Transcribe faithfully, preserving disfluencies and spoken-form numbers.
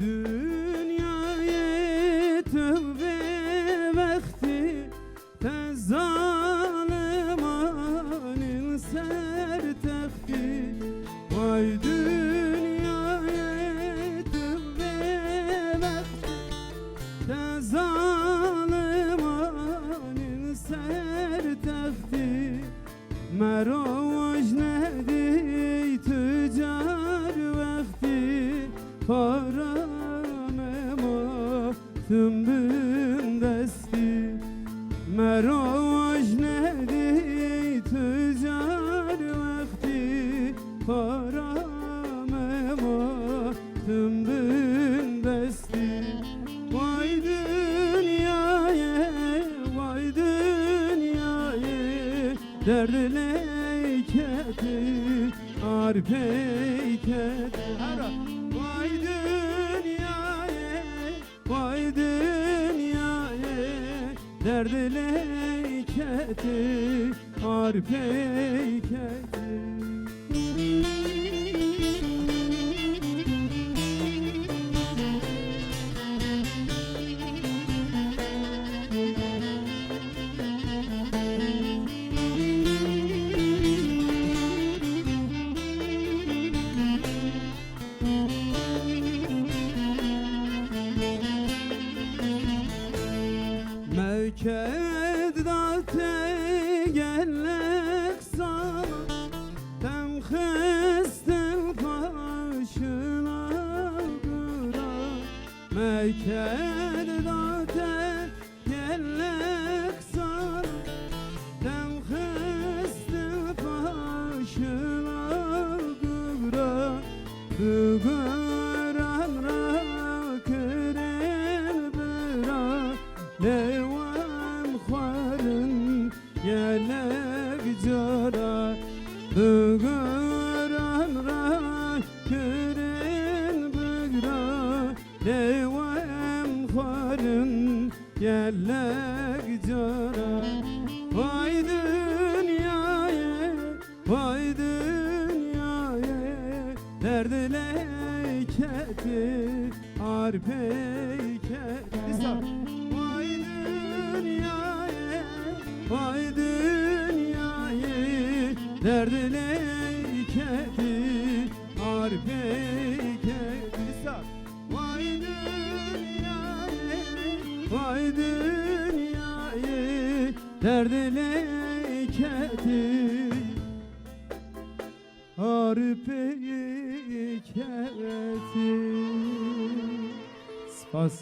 Dinyayê tu vê wextî te zalimanên ser textî. Vay dinyayê tu vê wextî te zalimanên ser textî. Mero vaj nedî tu car wextî para me ma tim bin destî. Mero vaj nedî tu car wextî para me ma tim bin destî. Vay dinyayê, vay dinyayê, derdê lê ketî, ar pê ketî. Hera. Vay dinyayê, vay dinyayê, derdê lê ketî, ar pê ketî. Meked da te gelek sala, tem xistin paşina gura. Meked da te gelek sal, tem xistin paşina gura. Bi guran ra kirin bira, lê wem xwarin gelek cara. Bi guran ra kirin bira, lê wem xwarin gelek cara. Vay dinyayê, vay dinyayê, derdê lê ketî, ar pê ketî. Dîsa. Vay dinyayê, vay dinyayê, derdê lê ketî, ar pê ketî. Dîsa. Vay dinyayê, vay dinyayê, derdê lê ketî, ar pê ketî. Spas.